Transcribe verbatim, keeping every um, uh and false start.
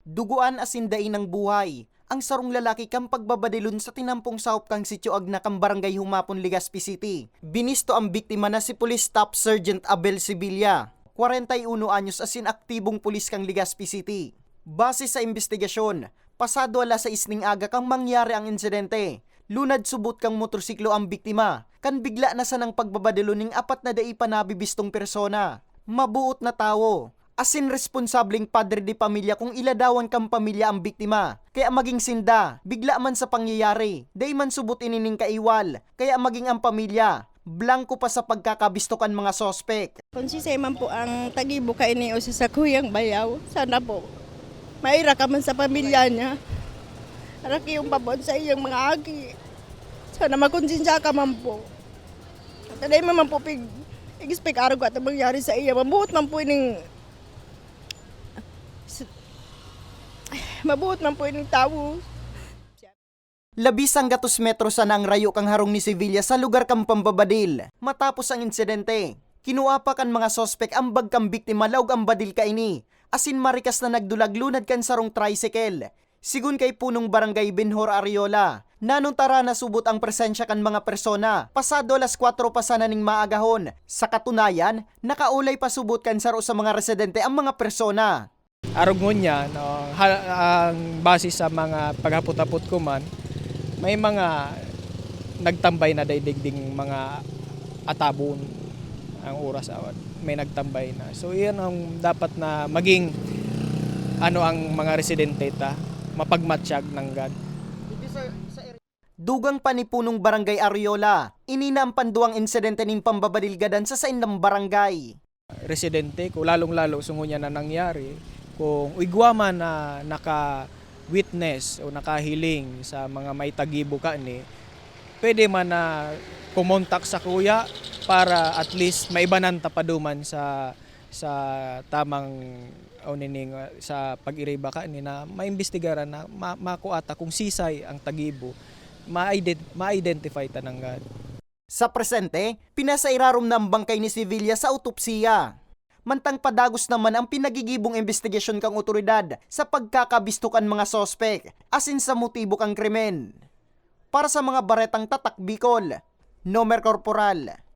Dugoan asin dai nang buhay ang sarong lalaki kan pagbabadilon sa tinampong sahop kan Sitio Agna kan Barangay Humapon, Legazpi City. Binisto ang biktima na si Police Staff Sergeant Abel Sevilla, kwarenta y uno anyos, asin aktibong pulis kan Legazpi City. Base sa imbestigasyon, pasado alas sais ning aga kan mangyari ang insidente. Lunad subot kan motorsiklo ang biktima, kan bigla na sanang pagbabadilon ning apat na dai pa nabibistong persona. Mabuot na tawo, asin responsableng padre de pamilya kun iladawan kan pamilya ang biktima. Kaya maging sinda, bigla man sa pangyayari, dai man subot ini nin kaiwal. Kaya maging ang pamilya, blangko pa sa pagkakabisto kan mga suspek. Kung sisay man po ang tagibo kaini o si Sakuyang Bayaw, sana po maira ka man sa pamilya niya. Rakiyon pa po sa iyang mga aki. Sana makonsensya ka man po. At dai man po pig-expect arog at mangyari sa iya. Mabuot man po ining mabuot man po ining tawo. Labis ang gatos metro sana ang rayo kan harong ni Sevilla sa lugar kan pambabadil. Matapos ang insidente, kinua pa kan mga suspek ang bag kan biktima laog ang badil kaini, asin marikas na nagdulag lunad kan sarong tricycle. Sigon kay Punong Barangay Benhur Ariola, nanontaran na subot ang presensya kan mga persona pasado alas kwatro pa sana ning maagahon. Sa katunayan, nakaulay pa subot kan saro sa mga residente ang mga persona. Arog ngunyan, no, ha-, ang base sa mga paghapot-hapot ko man, may mga nagtambay na dai digding mga atabon ang oras, ah, may nagtambay na. So, iyan ang dapat na maging, ano, ang mga residente ta, mapagmatyag nanggad. Dugang pa ni Punong Barangay Ariola, ini na ang panduwang insidente nin pambabadil gadan sa saindang barangay. Residente ko, lalong-lalo sa ngunyan na nangyari, kung igwa man na naka-witness o nakahiling sa mga may tagibo kani, pwede man na kumontak sa kuya para at least maibanan ta pa duman sa, sa tamang, o nining, ah, sa pag-iriba kani na maimbestigaran na ma-, makua ta kung sisay ang tagibo, ma-ident-, ma-identify ta nanggad. Sa presente, pinasairarom na ang bangkay ni Sevilla sa autopsiya. Mantang padagos naman ang pinagigibong imbestigasyon kan otoridad sa pagkakabisto kan mga suspek asin sa motibo kan krimen. Para sa mga baretang Tatak Bicol, Nomer Corporal.